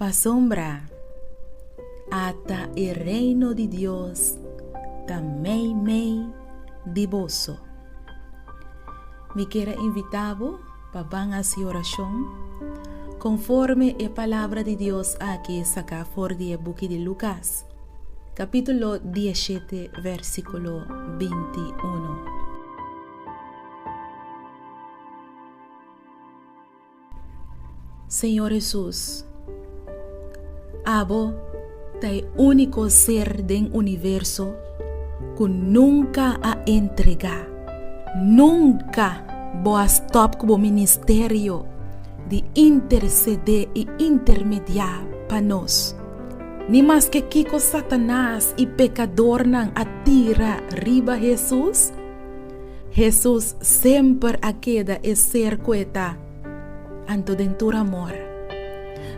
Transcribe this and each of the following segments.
Pasobra ata e reino di Dios ta meimei di boso. Mi kier a invitá bo pa ban hasi orashon konforme e Palabra di Dios aki saká for di e buki di Lukas, kapítulo dieshete, versíkulo bintiunu. Señor Hesus, Abo ta e úniko ser den universo ku nunka a entregá. Nunka bo a stòp ku bo ministerio di intersedé i intermediá pa nos. Ni maske kiko Satanas i pekadornan a tira riba Hesus, Hesus semper a keda e ser ku e ta, anto den tur amor.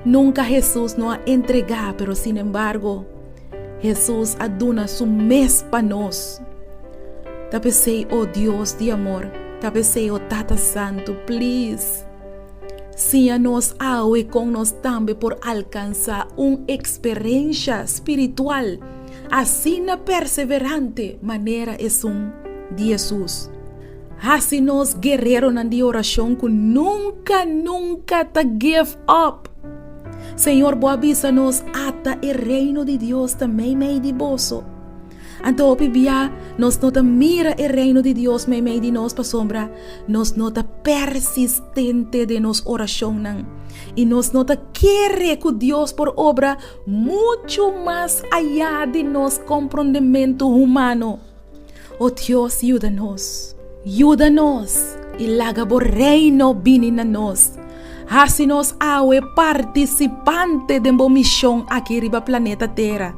Nunka Hesus no a entregá, pero sinembargo, Hesus a duna su mes pa nos. Ta p'esei, o Dios di amor, ta p'esei, o Tata Santu, please, siña nos awe kon nos tambe por alkansá un eksperensha spiritual asina perseverante manera esun di Hesus. Hasi nos guereronan di orashon ku nunka, nunka ta give up. Señor, bo a bisa nos ata e reino di Dios ta meimei di boso. Anto hopi bia nos no ta mira e reino di Dios meimei di nos pasobra nos no ta persistente den nos orashonnan i nos no ta kere ku Dios por obra muchu mas ayá di nos komprondementu humano. O Dios, yuda nos. Yuda nos i laga bo Reino bini na nos. Hasi nos awe partisipante den bo mishon aki riba planeta Tera.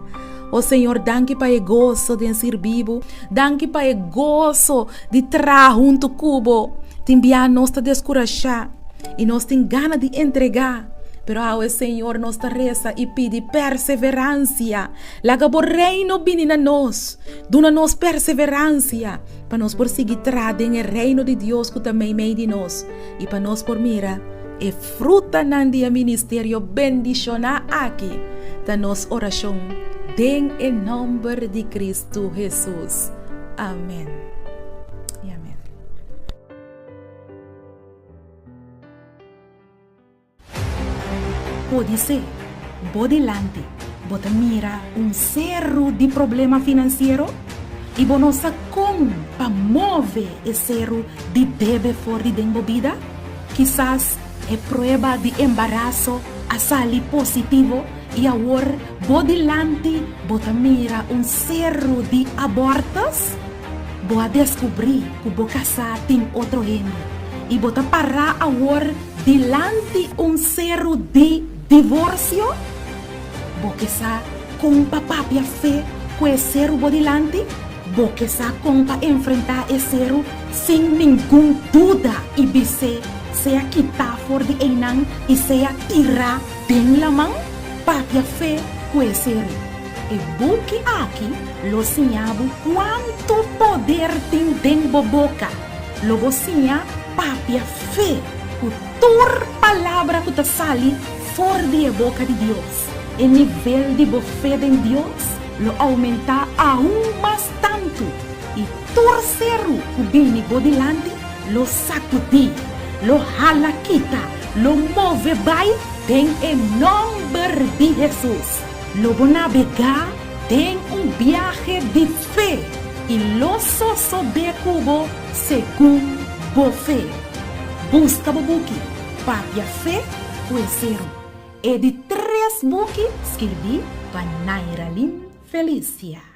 O Señor, danki pa e goso den sirbi bo. Danki pa e goso di traha huntu ku bo. Tin bia nos ta deskurashá i nos tin gana di entregá. Pero awe, Señor, nos ta resa i pidi perseveransia. Laga bo Reino bini na nos. Duna nos perseveransia pa nos por sigui traha den e Reino di Dios ku ta meimei di nos i pa nos por mira e frutanan di e ministerio bendishoná aki. Ta nos orashon den e nòmber di Kristu Hesus. Amèn i amèn. Podisé bo dilanti bo ta mira un seru di problema finansiero i bo no sa kon pa move e seru di debe for di den bo bida. Kisas e prueba di embaraso a sali positivo i awor bo dilanti bo ta mira un seru di abortus. Bo a deskubrí ku bo kasá tin otro hende i bo ta pará awor Dilanti un seru di divorsio? Bo ke sa kon pa papia fe ku e seru bo dilanti? Bo ke sa kon pa enfrentá e seru sin ningun duda i bis'é sea kitá for di einan i sea tirá den laman? Papia fe ku e seru. E buki aki lo siña bo kuantu poder tin den bo boka. Lo bo siña papia fe ku tur palabra ku ta sali for di e boka di Dios. E nivel di bo fe den Dios lo oumentá aun mas tantu, i tur seru ku bini bo dilanti lo sakudí, lo hala kita, lo move bai den e nòmber di Hesus. Lo bo nabegá den un biahe di fe i lo sosodé ku bo segun bo fe. Buska bo buki Papia Fe ku e Seru, e di tres buki skirbí pa Nairalyn Felicia.